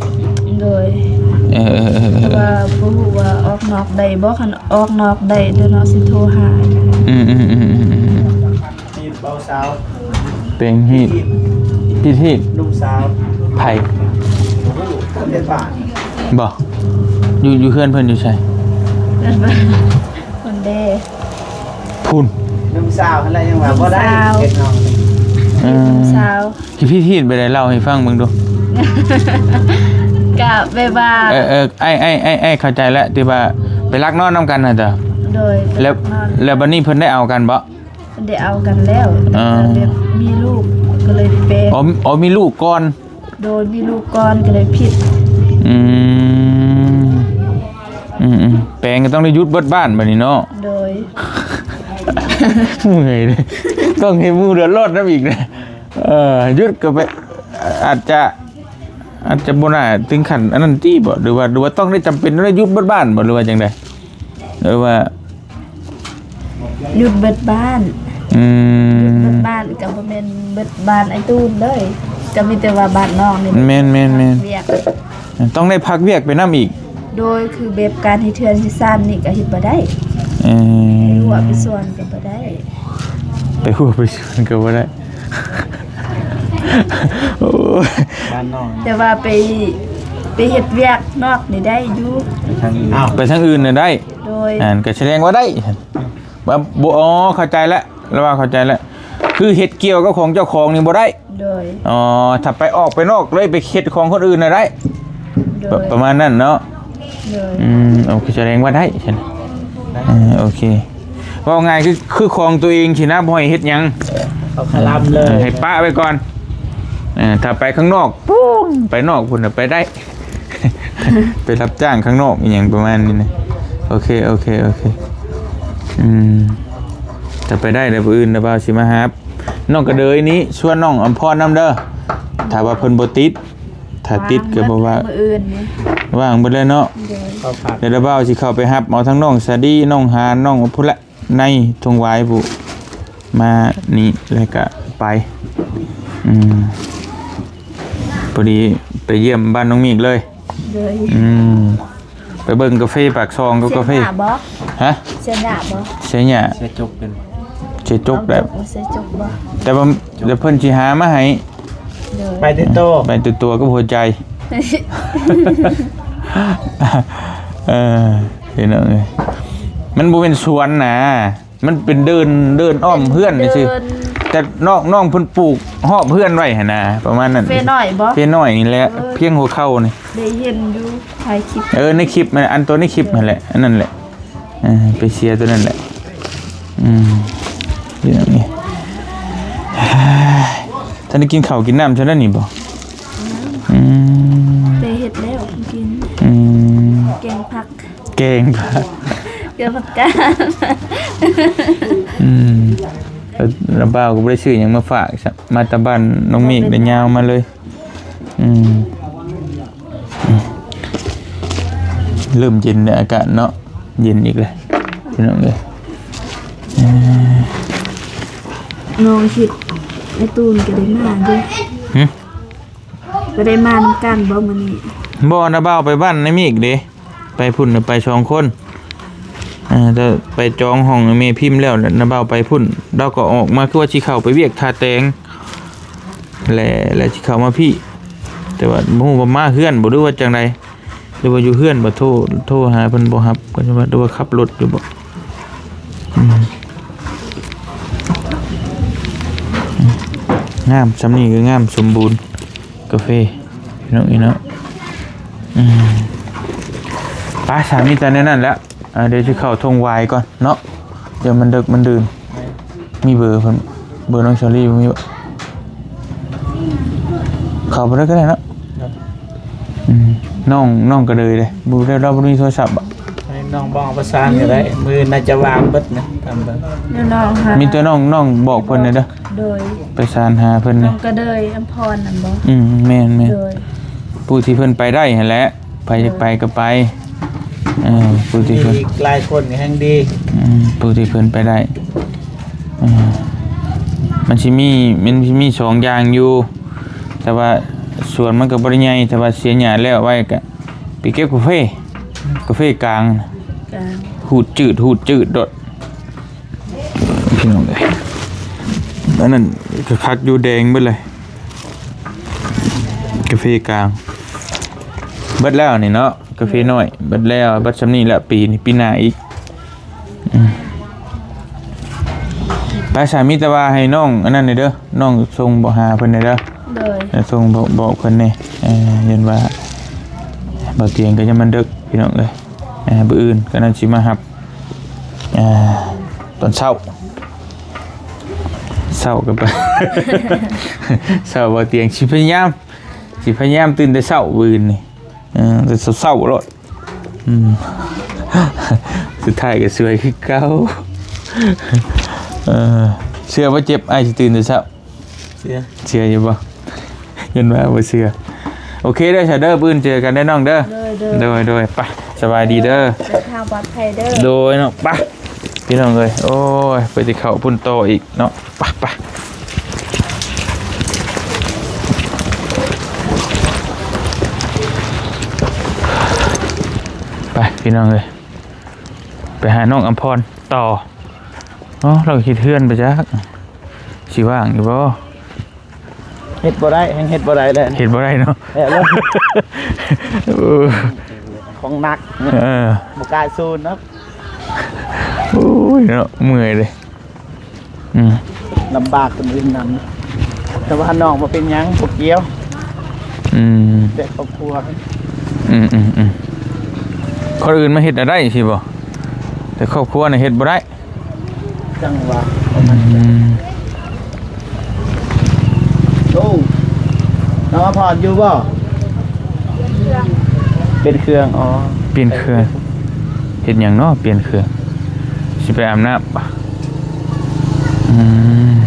ໂດຍ ເອີ ແຕ່ວ່າບໍ່ຮູ້ວ່າອອກນອກໄດ້ບໍ່ ຄັນອອກນອກໄດ້ດຽວນ້ອງຊິໂທຫາ ອືມ ຮີດເບົາສາວ ເປັນຮີດ ຮີດ ຮີດ ລູກສາວ ໃຜ? ເປັນບ້ານ ບໍ່ ຢູ່ ຢູ່ເຮືອນເພິ່ນຢູ່ໃສ? ເພິ່ນ ເພິ່ນ ເພິ່ນເດ້ ພຸ້ນ ລູກສາວຫັ້ນແຫຼະ ຍັງວ່າບໍ່ໄດ້ ລູກສາວ ເຮັດເນາະ ເອີ ລູກສາວ ຮີດ ຮີດ ໄປໄດ້ເລົ່າໃຫ້ຟັງເບິ່ງດູ ກະແບບວ່າ ເອີ ເອີ ອ້າຍ ອ້າຍ ອ້າຍ ອ້າຍເຂົ້າໃຈແລ້ວ ທີ່ວ່າໄປລັກນອນນຳກັນຫັ້ນເຈົ້າ ໂດຍ ແລ້ວ ໄປລັກນອນ ແລ້ວບັດນີ້ເພິ່ນໄດ້ເອົາກັນບໍ່? ເພິ່ນໄດ້ເອົາກັນແລ້ວ ເອີ ແຕ່ແບບມີລູກກໍເລີຍໄດ້ແປງ ອໍ ອໍ ມີລູກກ່ອນ ໂດຍ ມີລູກກ່ອນກໍເລີຍຜິດ ອືມ ອືມໆ ແປງກໍຕ້ອງໄດ້ຢຸດເບິດບ້ານບັດນີ້ເນາະ ໂດຍ ເມື່ອຍເດ້ ຕ້ອງເຮັດໝູ່ເດືອດຮ້ອນນຳອີກນະ ເອີ ຢຸດກໍໄປ ອາດຈະ ອາດຈະບໍ່ໜ້າເຖິງຂັ້ນອັນນັ້ນຕິບໍ ຫຼືວ່າ ຫຼືວ່າຕ້ອງໄດ້ຈຳເປັນຕ້ອງໄດ້ຢຸດເບິດບ້ານບໍ ຫຼືວ່າຈັ່ງໃດ ຫຼືວ່າ ຢຸດເບິດບ້ານ ອືມ ຢຸດເບິດບ້ານກໍບໍ່ແມ່ນເບິດບ້ານອ້າຍຕູນເລີຍ ກໍມີແຕ່ວ່າບ້ານນ້ອງນີ້ ແມ່ນໆໆ ວຽກ ຕ້ອງໄດ້ພັກວຽກໄປນຳອີກ ໂດຍ ຄືແບບການເຮັດເຮືອນເຮັດຊານນີ້ກໍເຮັດບໍ່ໄດ້ ເອີ ໄປຮົ້ວໄປສວນກໍບໍ່ໄດ້ ໄປຮົ້ວໄປສວນກໍບໍ່ໄດ້ ໂອ້ຍ ບ້ານນ້ອງ ແຕ່ວ່າໄປ ໄປເຮັດວຽກນອກນີ້ໄດ້ຢູ່ ໄປທາງອື່ນ ອ້າວ ໄປທາງອື່ນນະໄດ້ ໂດຍ ອັນກໍສະແດງວ່າໄດ້ ວ່າບໍ່ ອໍ ເຂົ້າໃຈແລ້ວ ລະວ່າເຂົ້າໃຈແລ້ວ ຄືເຮັດກ່ຽວກັບຂອງເຈົ້າຂອງນີ້ບໍ່ໄດ້? ໂດຍ. ອໍ ຖ້າໄປອອກໄປນອກເລີຍ ໄປເຮັດຂອງຄົນອື່ນນະໄດ້? ໂດຍ. ປະ ປະມານນັ້ນເນາະ? ໂດຍ. ອືມ ໂອເຄ ສະແດງວ່າໄດ້ຊັ້ນ. ເອີ ໂອເຄ ເວົ້າງ່າຍຄື ຄືຂອງຕົວເອງຊີ້ນະ ບໍ່ໃຫ້ເຮັດຫຍັງ ເອົາຄະລຳເລີຍ ໃຫ້ປະໄວ້ກ່ອນ. ເອີ ຖ້າໄປຂ້າງນອກ ປູ້ນ ໄປນອກພຸ້ນນະ ໄປໄດ້ ໄປຮັບຈ້າງຂ້າງນອກອີ່ຫຍັງປະມານນີ້ນະ. ໂອເຄ ໂອເຄ ໂອເຄ. ອືມ ຖ້າໄປໄດ້ແລ້ວ ມື້ອື່ນນະບ່າວຊິມາຮັບ. ນ້ອງກະເດີຍນີ້ຊວນນ້ອງອຳພອນນຳເດີ ຖ້າວ່າເພິ່ນບໍ່ຕິດ. ຖ້າຕິດກໍບໍ່ວ່າ ວ່າງມື້ອື່ນນີ້ ວ່າງເບິດແລ້ວເນາະ. ໂດຍ. ເອົາພັກ ດຽວລະບ່າວຊິເຂົ້າໄປຮັບເອົາທັງນ້ອງສາລີ ນ້ອງຫານ ນ້ອງພຸ້ນລະ ໃນທົ່ງຫວາຍຜູ້ ມານີ້ ແລ້ວກະໄປ. ອືມ ພໍດີໄປຢ້ຽມບ້ານນ້ອງມີກເລີຍ. ໂດຍ. ອືມ ໄປເບິ່ງກາເຟປາກຊ່ອງກັບກາເຟ ເຊຍຫຍ້າບໍ່? ຮະ? ເຊຍຫຍ້າບໍ່? ເຊຍຫຍ້າ ເຊຍຈົກເປັນ ເຊຍຈົກແຫຼະ ເຊຍຈົກບໍ່? ແຕ່ວ່າ ແຕ່ເພິ່ນຊິຫາມາໃຫ້. ໂດຍ. ໄປແຕ່ໂຕ ໄປແຕ່ຕົວກັບຫົວໃຈ. ເອີ ພີ່ນ້ອງເອີຍ ມັນບໍ່ແມ່ນສວນນະ. ມັນເປັນເດີ່ນ ເດີ່ນອ້ອມເຮືອນ ເປັນເດີ່ນ ຊື່ໆ ແຕ່ນ້ອງ ນ້ອງເພິ່ນປູກຮອບເຮືອນໄວ້ຫັ້ນນະ ປະມານນັ້ນ. ເຟນ້ອຍບໍ່? ເຟນ້ອຍນີ້ແຫຼະ. ເອີ ພຽງຫົວເຂົ່ານີ້ ໄດ້ເຫັນຢູ່ ຖ່າຍຄລິບ. ເອີ ໃນຄລິບ ອັນ ອັນຕົວໃນຄລິບຫັ້ນແຫຼະ ອັນນັ້ນແຫຼະ. ເອີ ໄປເຊຍຕົວນັ້ນແຫຼະ. ອືມ ທ່ານໄດ້ກິນເຂົ້າກິນນ້ຳຊະແລ້ວນີ້ບໍ່? ອືມ ແຕ່ເຮັດແລ້ວກິນ. ອືມ ແກງຜັກ ແກງຜັກ ແກງຜັກກາດ. ອືມ ລະບ່າວກໍບໍ່ໄດ້ຊື້ຫຍັງມາຝາກຊ້ຳ ມາແຕ່ບ້ານນ້ອງມີກ ໄດ້ຍາວມາເລີຍ. ອືມ ເລີ່ມເຢັນແລ້ວອາກາດເນາະ ເຢັນອີກແລ້ວ ພີ່ນ້ອງເອີຍ. ເອີ ນ້ອງຄິດ ໄອ້ຕູນກໍໄດ້ມາຢູ່. ຫຶ? ບໍ່ໄດ້ມານຳກັນບໍ່ມື້ນີ້? ບໍ່ ນ້າບ່າວໄປບ້ານນາມີກເດ້ ໄປພຸ້ນນະ ໄປສອງຄົນ. ເອີ ແຕ່ໄປຈອງຫ້ອງໃຫ້ແມ່ພິມແລ້ວ ນ້າບ່າວໄປພຸ້ນ ລາວກໍອອກມາ ຄືວ່າຊິເຂົ້າໄປວຽກທ່າແຕງ ແລະ ແລະຊິເຂົ້າມາພີ້ ແຕ່ວ່າບໍ່ຮູ້ວ່າມາເຮືອນບໍ່ ຫຼືວ່າຈັ່ງໃດ. ຫຼືວ່າຢູ່ເຮືອນບໍ່ ໂທ ໂທຫາເພິ່ນບໍ່ຮັບ ກໍຈະວ່າ ຫຼືວ່າຂັບລົດຢູ່ບໍ່. ອືມ ງາມ ຊ່ຳນີ້ກໍງາມສົມບູນ ກາເຟ ພີ່ນ້ອງເອີຍເນາະ. ອືມ ໄປ ສາມີແຕ່ແນວນັ້ນແຫຼະ. ອ່າ ດຽວຊິເຂົ້າທົ່ງຫວາຍກ່ອນເນາະ ດຽວມັນເດິກມັນດື່ນ. ມີເບີເພິ່ນ ເບີນ້ອງເຊີຣີບໍ່ມີບໍ່? ເຂົ້າໄປເລີຍກໍໄດ້ເນາະ. ອືມ ນ້ອງ ນ້ອງກະເດີຍເດ້ ບໍ່ໄດ້ ລາວບໍ່ມີໂທລະສັບບໍ? ໃຫ້ນ້ອງບອກປະສານກໍໄດ້ ມື້ໜ້າຈະວ່າງເບິດນະ ຖາມເບິ່ງ. ມີແຕ່ນ້ອງ ນ້ອງບອກເພິ່ນແດ່ເດີ. ໂດຍ. ປະສານຫາເພິ່ນແດ່ ນ້ອງກະເດີຍອຳພອນນັ້ນບໍ? ອືມ ແມ່ນໆ. ໂດຍ. ຜູ້ທີ່ເພິ່ນໄປໄດ້ຫັ້ນແຫຼະ ໃຜຢາກໄປກໍໄປ. ເອີ ຜູ້ທີ່ເພິ່ນ ມີອີກຫຼາຍຄົນແຮ່ງດີ. ອືມ ຜູ້ທີ່ເພິ່ນໄປໄດ້. ເອີ ມັນຊິມີ ມັນຊິມີສອງຢ່າງຢູ່ ແຕ່ວ່າສວນມັນກໍບໍ່ໄດ້ໃຫຍ່ ແຕ່ວ່າເສຍຫຍ້າແລ້ວໄວ້ກໍໄປເກັບກາເຟ ກາເຟກາງ ກາງ ຫູດຈືດ ຫູດຈືດໂດດ. ພີ່ນ້ອງເອີຍ ອັນນັ້ນກໍຄັກຢູ່ ແດງເບິດເລີຍ ກາເຟກາງ. ເບິດແລ້ວນີ້ເນາະ ກາເຟນ້ອຍເບິດແລ້ວ ເບິດຊ່ຳນີ້ແຫຼະ ປີນີ້ ປີໜ້າອີກ. ອືມ ໄປສາ ມີແຕ່ວ່າໃຫ້ນ້ອງອັນນັ້ນແດ່ເດີ ນ້ອງສົ່ງບອກຫາເພິ່ນແດ່ເດີ. ໂດຍ. ສົ່ງບອກ ບອກເພິ່ນແດ່ ເອີ ຢ້ານວ່າ ບ່າວຕຽງກໍຍັງມັນເດິກ ພີ່ນ້ອງເອີຍ. ເອີ ມື້ອື່ນກໍນັ້ນຊິມາຮັບ ອ່າ ຕອນເຊົ້າ ເຊົ້າກໍໄປ ເຊົ້າ ບ່າວຕຽງຊິພະຍາຍາມ ຊິພະຍາຍາມຕື່ນແຕ່ເຊົ້າມື້ອື່ນນີ້ ເອີ ແຕ່ເຊົ້າໆໂລດ. ອືມ ສຸດທ້າຍກໍສວຍຄືເກົ່າ. ເອີ ເຊື່ອບໍ່ ເຈັບ ອ້າຍຊິຕື່ນແຕ່ເຊົ້າ? ເຊື່ອ ເຊື່ອຢູ່ບໍ່? ຢ້ານວ່າບໍ່ເຊື່ອ. ໂອເຄເດີ ຊະເດີ ມື້ອື່ນເຈີກັນເດີນ້ອງເດີ. ໂດຍ ໂດຍ ໂດຍ ໂດຍ ໄປ ສະບາຍດີເດີ ເດີນທາງປອດໄພເດີ. ໂດຍເນາະ ໄປ ພີ່ນ້ອງເອີຍ ໂອ້ຍ ໄປຊິເຂົ້າພຸ້ນຕໍ່ອີກເນາະ ໄປ ໄປ ໄປ ພີ່ນ້ອງເອີຍ ໄປຫານ້ອງອຳພອນຕໍ່. ອໍ ລາວເຮັດເຮືອນໄປຈັກ ຊິວ່າງຢູ່ບໍ່? ເຮັດບໍ່ໄດ້ ແຮ່ງເຮັດບໍ່ໄດ້ແຫຼະ ເຮັດບໍ່ໄດ້ເນາະ ແອະ ຂອງໜັກ ເອີ ບໍ່ກ້າສູນເນາະ. ໂອ້ຍເນາະ ເມື່ອຍເດ້. ອືມ ລຳບາກຄົນອື່ນນຳ ແຕ່ວ່ານ້ອງບໍ່ເປັນຫຍັງ ບໍ່ກ່ຽວ ອືມ ແຕ່ຄອບຄົວ ອືມໆໆ ຄົນອື່ນມາເຮັດນະໄດ້ຊິບໍ່ ແຕ່ຄອບຄົວນະເຮັດບໍ່ໄດ້. ຈັ່ງຫວະ ອືມ ໂອ້ ນ້ອງອະພອນຢູ່ບໍ່? ປ່ຽນເຄື່ອງ ອໍ ປ່ຽນເຄື່ອງ ເຮັດຫຍັງເນາະ ປ່ຽນເຄື່ອງ ຊິໄປອາບນ້ຳ ອືມ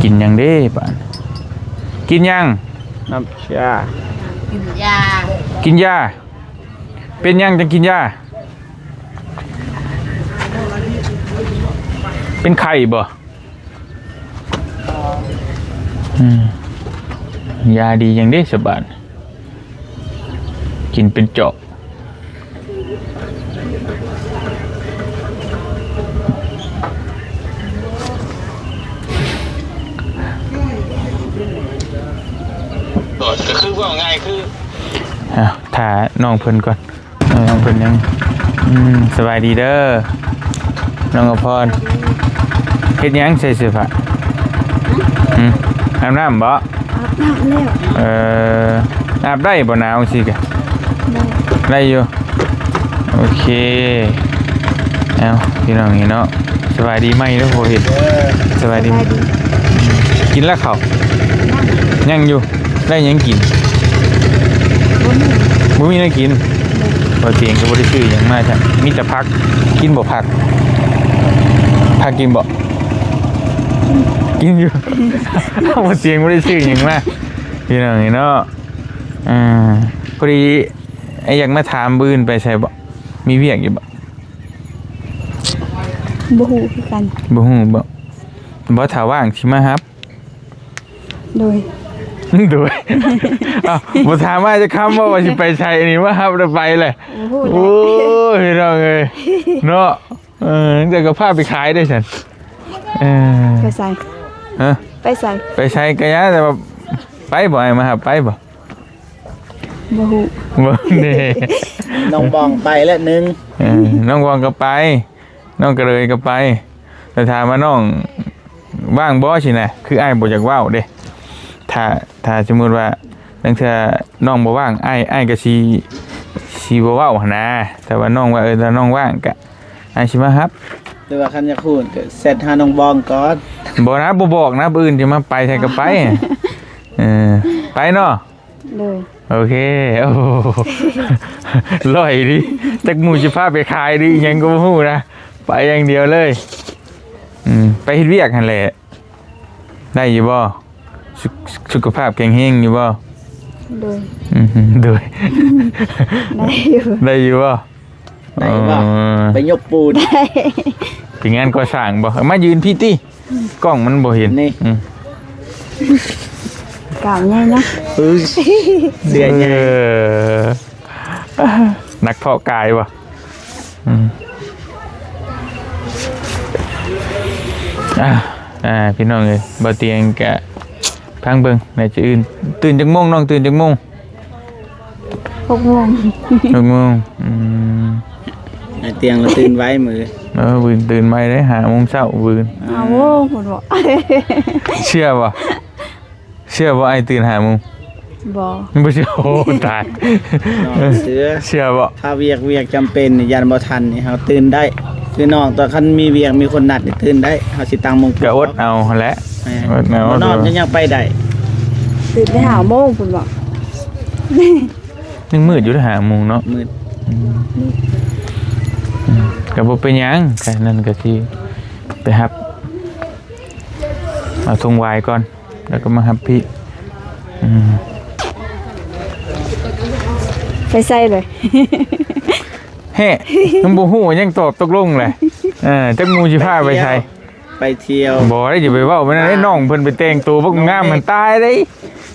ກິນຫຍັງເດ້ບາດ ກິນຫຍັງ? ນ້ຳຊາ ກິນຢາ ກິນຢາ. ເປັນຫຍັງຈັ່ງກິນຢາ? ເປັນໄຂ້ບໍ່? ອືມ ຢາດີຫຍັງເດ້ສະບາດ ກິນເປັນຈອກ. ກໍຄືເວົ້າງ່າຍຄື ອ້າວ ຖ້ານ້ອງເພິ່ນກ່ອນ. ເອີ ເພິ່ນຍັງ ອືມ ສະບາຍດີເດີ ນ້ອງອະພອນ ເຮັດຫຍັງໃສ່ເສື້ອຜ້າ? ຫຶ? ອືມ ອາບນ້ຳບໍ? ອາບນ້ຳແລ້ວ. ເອີ ອາບໄດ້ບໍ ໜາວຈັ່ງຊີ້ກະ? ໄດ້ ໄດ້ຢູ່. ໂອເຄ ເອົາ ພີ່ນ້ອງນີ້ເນາະ ສະບາຍດີໃໝ່ເດີ ບໍ່ເຫັນ. ສະບາຍດີ ສະບາຍດີ. ກິນແລ້ວເຂົ້າ? ຍັງ ຍັງຢູ່. ໄດ້ຫຍັງກິນ? ບໍ່ມີ ບໍ່ມີແນວກິນ. ບໍ່ ບໍ່ຕຽງກໍບໍ່ໄດ້ຊື້ຫຍັງມາຊະ ມີແຕ່ຜັກ. ກິນບໍ່ຜັກ? ຜັກກິນບໍ່? ກິນຢູ່. ບໍ່ຕຽງບໍ່ໄດ້ຊື້ຫຍັງມາ ພີ່ນ້ອງນີ້ເນາະ. ອ່າ ພໍດີ ອ້າຍຢາກມາຖາມ ມື້ອື່ນໄປໃສບໍ່? ມີວຽກຢູ່ບໍ່? ບໍ່ຮູ້ຄືກັນ. ບໍ່ຮູ້ບໍ? ບໍ່ ຖ້າວ່າງຊິມາຮັບ. ໂດຍ ໂດຍ. ອ້າວ ບໍ່ຖາມອ້າຍຈັກຄຳບໍວ່າຊິໄປໃສ ນີ້ມາຮັບແລ້ວໄປແຫຼະ. ບໍ່ຮູ້ແຫຼະ. ໂອ້ຍ ພີ່ນ້ອງເອີຍ ເນາະ. ເອີ ຈັ່ງໃດກໍພາໄປຂາຍເດ້ຊັ້ນ. ເອີ ໄປໃສ? ຮະ? ໄປໃສ? ໄປໃສກໍຢ່າ ແຕ່ວ່າໄປບໍ່? ອ້າຍມາຮັບໄປບໍ່? ບໍ່ຮູ້ ບໍ່ແນ່. ນ້ອງບອງໄປແລ້ວໜຶ່ງ. ເອີ ນ້ອງບອງກໍໄປ ນ້ອງກະເລີຍກໍໄປ. ແຕ່ຖາມວ່ານ້ອງວ່າງບໍ່ຊີ້ນະ ຄືອ້າຍບໍ່ຢາກເວົ້າເດ້. ຖ້າ ຖ້າສົມມຸດວ່າ ລາງເທື່ອນ້ອງບໍ່ວ່າງ ອ້າຍ ອ້າຍກໍຊິ ຊິບໍ່ເວົ້າຫັ້ນນາ. ແຕ່ວ່ານ້ອງວ່າ ເອີ ຖ້ານ້ອງວ່າງກະ ອ້າຍຊິມາຮັບ. ຫຼືວ່າຄັນຢາກຮູ້ກໍແຊັດຫານ້ອງບອງກ່ອນ. ບໍ່ນະ ບໍ່ບອກນະ ມື້ອື່ນຊິມາ ໄປໃສກໍໄປ. ເອີ ໄປເນາະ. ໂດຍ ໂອເຄ. ໂອ້ ລອຍດີ ຈັກໝູ່ຊິພາໄປຂາຍຫຼືອີ່ຫຍັງກໍບໍ່ຮູ້ນະ ໄປຢ່າງດຽວເລີຍ. ອືມ ໄປເຮັດວຽກຫັ້ນແຫຼະ. ໄດ້ຢູ່ບໍ່? ສຸ ສຸຂະພາບແຂງແຮງຢູ່ບໍ່? ໂດຍ ອືມ ໂດຍ ໄດ້ຢູ່ ໄດ້ຢູ່ບໍ່? ໄດ້ບໍ່? ອໍ ໄປຍົກປູນ ໄດ້ ເປັນງານກໍ່ສ້າງບໍ່? ເອົາມາຢືນພີ້ຕິ ກ້ອງມັນບໍ່ເຫັນ. ນີ້ ອືມ ກ້າມໃຫຍ່ເນາະ. ເອີ ເສື້ອໃຫຍ່ ເອີ ໜັກເພາະກາຍບໍ່? ອືມ ອ່າ ພີ່ນ້ອງເອີຍ ບໍ່ຕຽງກະ ຟັງເບິ່ງ ແມ່ຈະອື່ນ ຕື່ນຈັກໂມງ? ນ້ອງຕື່ນຈັກໂມງ? ຫົກໂມງ ຫົກໂມງ. ອືມ ອ້າຍຕຽງລະຕື່ນໄວມື້ ເອີ ວືນຕື່ນໄວເດ້ ຫ້າໂມງເຊົ້າວືນ. ຫ້າໂມງພຸ້ນບໍ? ເຊື່ອບໍ່? ເຊື່ອບໍ່ ອ້າຍຕື່ນຫ້າໂມງ? ບໍ່ ບໍ່ເຊື່ອ. ໂອ້ ຕາຍ ເຊື່ອ ເຊື່ອບໍ່? ຖ້າວຽກ ວຽກຈຳເປັນນີ້ ຢ້ານບໍ່ທັນນີ້ ເຮົາຕື່ນໄດ້ ຄືນ້ອງ ຕອນຄັນມີວຽກ ມີຄົນນັດນີ້ຕື່ນໄດ້ ເຮົາຊິຕັ້ງໂມງປຸກ ກໍອົດເອົາຫັ້ນແຫຼະ. ແມ່ນ ອົດເອົາ ບໍ່ນອນກໍຍັງໄປໄດ້. ຕື່ນແຕ່ຫ້າໂມງພຸ້ນບໍ? ຍັງມືດຢູ່ເດ້ ຫ້າໂມງເນາະ ມືດ. ອືມ ອືມ ກໍບໍ່ເປັນຫຍັງ ແຄ່ນັ້ນກໍຊິໄປຮັບເອົາຖົງຫວາຍກ່ອນ ແລ້ວກໍມາຮັບພີ້. ອືມ ໄປໃສເລີຍ? ແຮະ ຍັງບໍ່ຮູ້ ຍັງຕອບຕົກລົງເລີຍ. ເອີ ຈັກໝູ່ຊິພາໄປໃສ? ໄປທ່ຽວ ບໍ່ໄດ້ ຢ່າໄປເວົ້າໄປນັ້ນເດ້. ນ້ອງເພິ່ນໄປແຕ່ງໂຕບັກງາມຫັ້ນ ຕາຍເດ້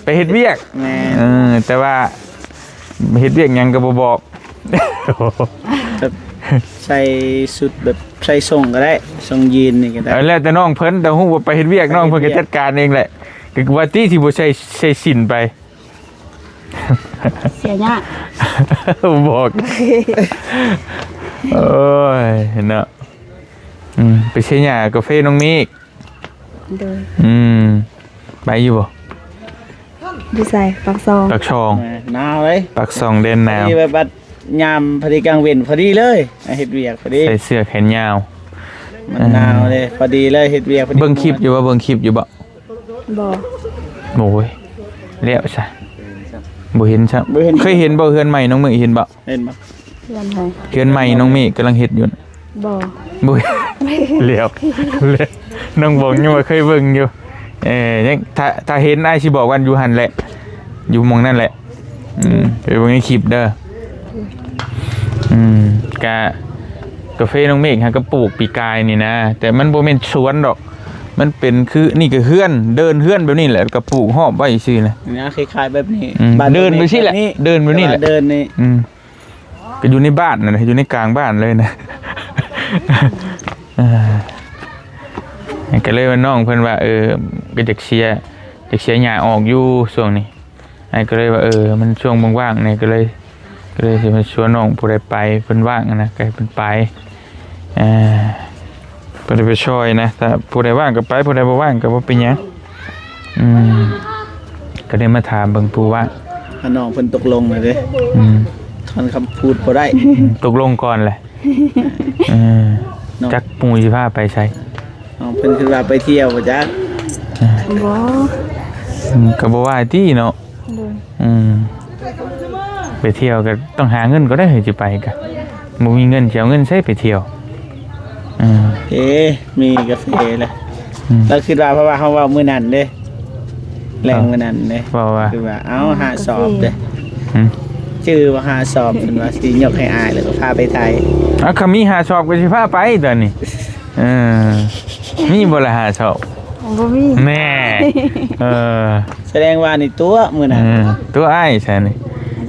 ໄປເຮັດວຽກ. ແມ່ນ ເອີ ແຕ່ວ່າເຮັດວຽກຫຍັງກໍບໍ່ບອກ. ແບບໃສ່ຊຸດແບບໃສ່ສົ້ງກໍໄດ້ ສົ້ງຢີນນີ້ກໍໄດ້. ເອີ ແລ້ວແຕ່ນ້ອງເພິ່ນ ແຕ່ຮູ້ວ່າໄປເຮັດວຽກ ນ້ອງເພິ່ນກໍຈັດການເອງແຫຼະ. ກໍວ່າຕິ ຊິບໍ່ໃສ່ ໃສ່ສິ້ນໄປ ເສຍຍາກ ບອກ ໂອ້ຍ ເນາະ ອືມ ໄປເຊຍຫຍ້າກາເຟນ້ອງເມກ. ໂດຍ ອືມ ໄປຢູ່ບໍ່? ຢູ່ໃສ? ປາກຊ່ອງ. ປາກຊ່ອງ ເອີ ໜາວເລີຍ ປາກຊ່ອງແດນໜາວ. ພໍດີແບບວ່າຍາມພໍດີກາງເວັນພໍດີເລີຍ ເຮັດວຽກພໍດີ ໃສ່ເສື້ອແຂນຍາວ. ມັນໜາວເດ້ ເອີ ພໍດີເລີຍ ເຮັດວຽກພໍດີ. ເບິ່ງຄລິບຢູ່ບໍ່? ເບິ່ງຄລິບຢູ່ບໍ່? ບໍ່. ໂອ້ຍ ແລ້ວຊະ ບໍ່ເຫັນຊ້ຳ. ບໍ່ເຫັນ. ເຄີຍເຫັນບໍ່ ເຮືອນໃໝ່ນ້ອງເມກ ເຫັນບໍ່? ເຫັນບໍ່? ເຮືອນໃຜ? ເຮືອນໃໝ່ນ້ອງເມກກຳລັງເຮັດຢູ່. ບໍ່ ບໍ່. ແລ້ວ ແລ້ວ ນ້ອງບອກຍັງວ່າເຄີຍເບິ່ງຢູ່. ເອີ ຍັງ ຖ້າ ຖ້າເຫັນອ້າຍຊິບອກວ່າຢູ່ຫັ້ນແຫຼະ ຢູ່ໝ່ອງນັ້ນແຫຼະ. ອືມ ໄປເບິ່ງໃນຄລິບເດີ. ອືມ ກະ ກາເຟນ້ອງເມກຫາກະປູກປີກາຍນີ້ນະ ແຕ່ມັນບໍ່ແມ່ນສວນດອກ ມັນເປັນຄື ນີ້ກະເຮືອນ ເດີ່ນເຮືອນແບບນີ້ແຫຼະ ກະປູກຮອບໄວ້ຊື່ນະ. ນີ້ນະ ຄ້າຍໆແບບນີ້ ອືມ ບ້ານນ້ອງເມກ ເດີ່ນໄປຊີ້ແຫຼະ ແບບນີ້ ເດີ່ນແບບນີ້ແຫຼະ ເດີ່ນນີ້. ອືມ ກະຢູ່ໃນບ້ານນັ້ນແຫຼະ ຢູ່ໃນກາງບ້ານເລີຍນະ. ເອີ ກະເລີຍວ່ານ້ອງເພິ່ນວ່າ ເອີ ກະຢາກເຊຍ ຢາກເຊຍຫຍ້າອອກຢູ່ຊ່ວງນີ້. ອ້າຍກະເລີຍວ່າ ເອີ ມັນຊ່ວງວ່າງໆແດ່ ກະເລີຍ ກະເລີຍຊິມາຊວນນ້ອງຜູ້ໃດໄປ ເພິ່ນວ່າງຫັ້ນນະ ກະໃຫ້ເພິ່ນໄປ. ເອີ ບໍ່ໄດ້ໄປຊ່ອຍນະ ຖ້າຜູ້ໃດວ່າງກະໄປ ຜູ້ໃດບໍ່ວ່າງກະບໍ່ເປັນຫຍັງ. ອືມ ກະໄດ້ມາຖາມເບິ່ງຜູ້ວ່າງ ຖ້ານ້ອງເພິ່ນຕົກລົງແລ້ວເດ້. ອືມ ຖອນຄຳພູດບໍ່ໄດ້. ອືມ ຕົກລົງກ່ອນແຫຼະ. ເອີ ເນາະ ຈັກໝູ່ຊິພາໄປໃສ? ນ້ອງເພິ່ນຄິດວ່າໄປທ່ຽວບໍ່ຈັກ. ບໍ່. ອືມ ກະບໍ່ວ່າຕິເນາະ. ໂດຍ. ອືມ ໄປທ່ຽວກະຕ້ອງຫາເງິນກ່ອນເດ້ ຊິໄປກະບໍ່ມີເງິນ ຊິເອົາເງິນໃສໄປທ່ຽວ? ອືມ ເອ ມີກາເຟແຫຼະ. ອືມ ລາວຄິດວ່າ ເພາະວ່າເຮົາເວົ້າມື້ນັ້ນເດ້ ແລງມື້ນັ້ນເດ້ ເວົ້າວ່າ ຄືວ່າ ເອົາ ຫ້າສອບເດ້. ອືມ ຈື່ວ່າຫ້າສອບ ເພິ່ນວ່າຊິຍົກໃຫ້ອ້າຍ ແລ້ວກະພາໄປໄທ. ເອົາ ຄັນມີຫ້າສອບກະຊິພາໄປຕອນນີ້. ເອີ ມີບໍ່ລະຫ້າສອບ? ບໍ່ມີ. ແນ່ ເອີ ສະແດງວ່ານີ້ຕົວະມື້ນັ້ນ. ເອີ ຕົວະອ້າຍຊັ້ນນີ້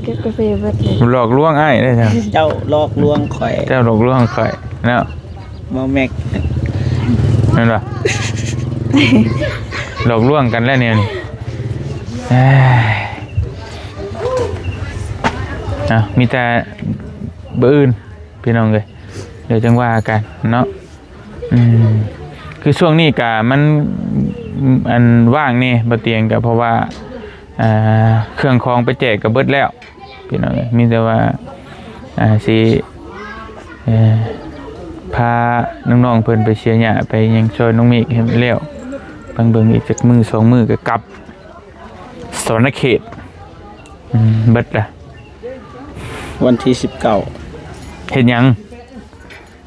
ເກັບກາເຟເບິດເລີຍ. ຫຼອກລວງອ້າຍໄດ້ຊັ້ນ. ເຈົ້າຫຼອກລວງຂ້ອຍ ເຈົ້າຫຼອກລວງຂ້ອຍເນາະ ເມົາແມັກ ແມ່ນບໍ່? ຫຼອກລວງກັນແລ້ວແນວນີ້. ເອີຍ ເອົາ ມີແຕ່ມື້ອື່ນພີ່ນ້ອງເອີຍ ດຽວຈັ່ງວ່າກັນເນາະ. ອືມ ຄືຊ່ວງນີ້ກະມັນ ອັນ ວ່າງແດ່ ບໍ່ຕຽງ ກະເພາະວ່າ ອ່າ ເຄື່ອງຂອງໄປແຈກກະເບິດແລ້ວພີ່ນ້ອງເອີຍ. ມີແຕ່ວ່າ ອ່າ ຊິ ເອີ ພານ້ອງໆເພິ່ນໄປເຊຍຫຍ້າ ໄປຫຍັງຊ່ອຍນ້ອງເມກໃຫ້ແລ້ວ ພັງເບິ່ງອີກຈັກມື້ສອງມື້ກະກັບສະຫວັນນະເຂດ. ອືມ ເບິດລະ ວັນທີສິບເກົ້າ ເຮັດຫຍັງ?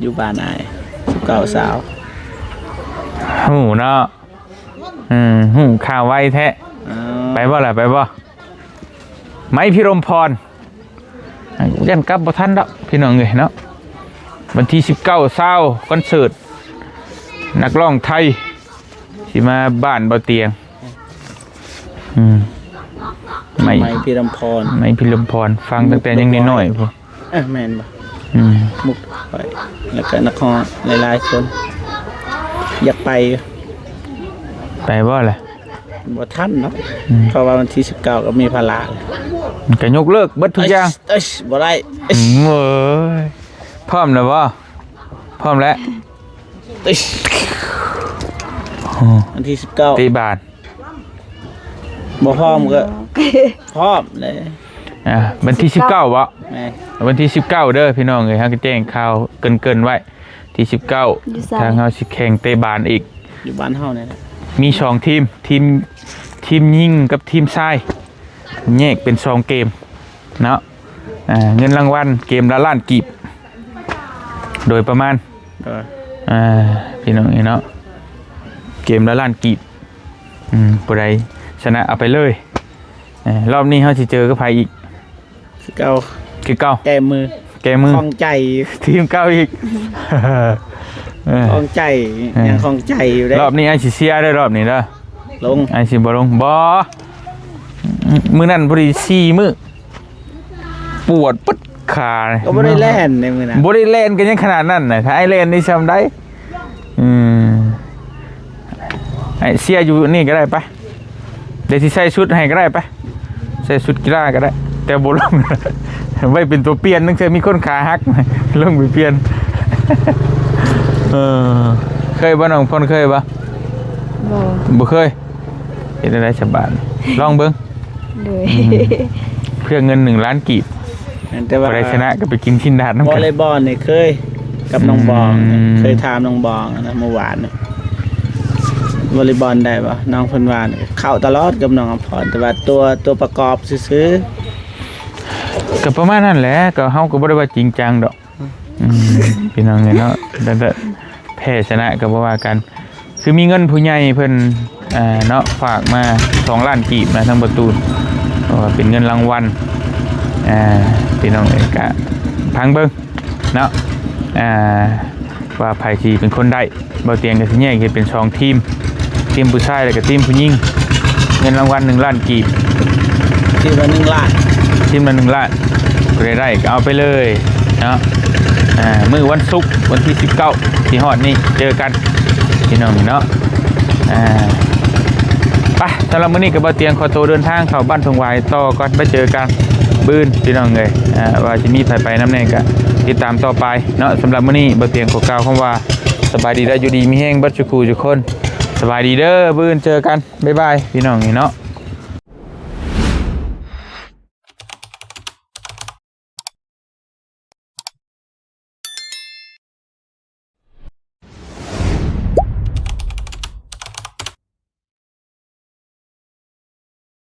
ຢູ່ບ້ານອ້າຍ ສິບເກົ້າ ຊາວ. ຮູ້ເນາະ ເອີ ຮູ້ຂ່າວໄວແທ້. ເອົາ ໄປບໍ່ລະ ໄປບໍ່? ໄມພິລົມພອນ ຢ້ານກັບບໍ່ທັນດອກພີ່ນ້ອງເອີຍເນາະ. ວັນທີສິບເກົ້າ ຊາວ ຄອນເສີດນັກຮ້ອງໄທ ຊິມາບ້ານບໍ່ຕຽງ. ອືມ ໄມ ໄມພິລົມພອນ ໄມພິລົມພອນ ຟັງຕັ້ງແຕ່ຍັງນ້ອຍໆພຸ້ນ. ເອີ ແມ່ນບໍ່? ອືມ ໝູ່ຂ້ອຍ ແລ້ວກະນັກຮ້ອງຫຼາຍໆຄົນ ຢາກໄປຢູ່. ໄປບໍ່ລະ? ບໍ່ທັນເນາະ. ອືມ ເພາະວ່າວັນທີສິບເກົ້າກະມີພາລະ ກະຍົກເລີກເບິດທຸກຢ່າງ. ເອີຍ ບໍ່ໄດ້. ໂອ້ຍ ພ້ອມແລ້ວບໍ່? ພ້ອມແລ້ວ. ວັນທີສິບເກົ້າ ເຕະບານ. ບໍ່ພ້ອມກະພ້ອມເລີຍ. ອ່າ ວັນທີສິບເກົ້າບໍ? ແມ່ນ ວັນທີສິບເກົ້າເດີພີ່ນ້ອງເອີຍ. ເຮົາກະແຈ້ງຂ່າວເກີນໆໄວ້ ທີສິບເກົ້າ ຢູ່ໃສ? ທາງເຮົາຊິແຂ່ງເຕະບານອີກ ຢູ່ບ້ານເຮົານີ້ແຫຼະ. ມີສອງທີມ ທີມ ທີມຍິງກັບທີມຊາຍ ແຍກເປັນສອງເກມເນາະ. ອ່າ ເງິນລາງວັນເກມລະລ້ານກີບ ໂດຍປະມານ. ໂດຍ ອ່າ ພີ່ນ້ອງເອີຍເນາະ ເກມລະລ້ານກີບ. ອືມ ຜູ້ໃດຊະນະເອົາໄປເລີຍ. ເອີ ລອບນີ້ເຮົາຊິເຈີກັບໃຜອີກ? ຄືເກົ່າ ຄືເກົ່າ ແກ້ມື ແກ້ມື ຂ້ອງໃຈ ທີມເກົ່າອີກ. ເອີ ຂ້ອງໃຈ ເອີ ຍັງຂ້ອງໃຈຢູ່ເດ້. ລອບນີ້ອ້າຍຊິເຊຍເດີ ລອບນີ້ເດີ. ລົງ ອ້າຍຊິບໍ່ລົງ. ບໍ່ ມື້ນັ້ນພໍດີສີ່ມື້ ປວດປຶດຂາ. ກະບໍ່ໄດ້ແລ່ນໃນມື້ນັ້ນ ບໍ່ໄດ້ແລ່ນກະຍັງຂະໜາດນັ້ນນະ. ຖ້າອ້າຍແລ່ນນີ້ຊ່ຳໃດ? ອືມ ອ້າຍເຊຍຢູ່ນີ້ກະໄດ້ ໄປ. ດຽວຊິໃສ່ຊຸດໃຫ້ກະໄດ້ ໄປ ໃສ່ຊຸດກິລາກະໄດ້ ແຕ່ບໍ່ລົງ. ໄວ້ເປັນຕົວປ່ຽນ ຕັ້ງແຕ່ມີຄົນຂາຫັກ ລົງໄປປ່ຽນ. ເອີ ເຄີຍບໍ່ ນ້ອງພອນ ເຄີຍບໍ່? ບໍ່ ບໍ່ເຄີຍ. ເຮັດແນວໃດສະບາດ ລອງເບິ່ງ. ໂດຍ ອືມ ເພື່ອເງິນໜຶ່ງລ້ານກີບ ແຕ່ວ່າ ບໍ່ໄດ້ຊະນະກໍໄປກິນຊີ້ນດາດນຳກັນ. ວໍເລບອນນີ້ເຄີຍກັບນ້ອງບອງ ອືມ ເຄີຍຖາມນ້ອງບອງນະ ເມື່ອວານນີ້ ວໍເລບອນໄດ້ບໍ່? ນ້ອງເພິ່ນວ່ານີ້ເຂົ້າຕະຫຼອດກັບນ້ອງອຳພອນ ແຕ່ວ່າຕົວ ຕົວປະກອບຊື່ໆ. ກໍປະມານນັ້ນແຫຼະ ກໍເຮົາກໍບໍ່ໄດ້ວ່າຈິງຈັງດອກ. ອືມ ພີ່ນ້ອງເອີຍເນາະ ແຕ່ ແຕ່ແພ້ຊະນະກໍບໍ່ວ່າກັນ ຄືມີເງິນຜູ້ໃຫຍ່ເພິ່ນ ອ່າ ເນາະ ຝາກມາສອງລ້ານກີບນະ ທາງປະຕູນ ເພາະວ່າເປັນເງິນລາງວັນ. ອ່າ ພີ່ນ້ອງເອີຍ ກະຟັງເບິ່ງເນາະ ອ່າ ວ່າໃຜຊິເປັນຄົນໄດ້. ບ່າວຕຽງກໍຊິແຍກເຮັດເປັນສອງທີມ ທີມຜູ້ຊາຍ ແລ້ວກໍທີມຜູ້ຍິງ. ເງິນລາງວັນໜຶ່ງລ້ານກີບ ທີມລະໜຶ່ງລ້ານ ທີມລະໜຶ່ງລ້ານ ຜູ້ໃດໄດ້ກໍເອົາໄປເລີຍເນາະ. ອ່າ ມື້ວັນສຸກ ວັນທີສິບເກົ້າ ທີ່ຮອດນີ້ ເຈີກັນ ພີ່ນ້ອງເນາະ. ອ່າ ໄປ ສຳລັບມື້ນີ້ກໍບ່າວຕຽງຂໍໂຕເດີນທາງເຂົ້າບ້ານທົ່ງຫວາຍຕໍ່ກ່ອນ ໄປເຈີກັນມື້ອື່ນ ພີ່ນ້ອງເອີຍ. ອ່າ ວ່າຊິມີໃຜໄປນຳແດ່ກໍຕິດຕາມຕໍ່ໄປເນາະ. ສຳລັບມື້ນີ້ບ່າວຕຽງຂໍກ່າວຄຳວ່າ ສະບາຍດີ ແລະ ຢູ່ດີມີແຮງເບິດສູ່ຄູ່ສູ່ຄົນ. ສະບາຍດີເດີ ມື້ອື່ນເຈີກັນ ບາຍບາຍ ພີ່ນ້ອງເອີຍເນາະ.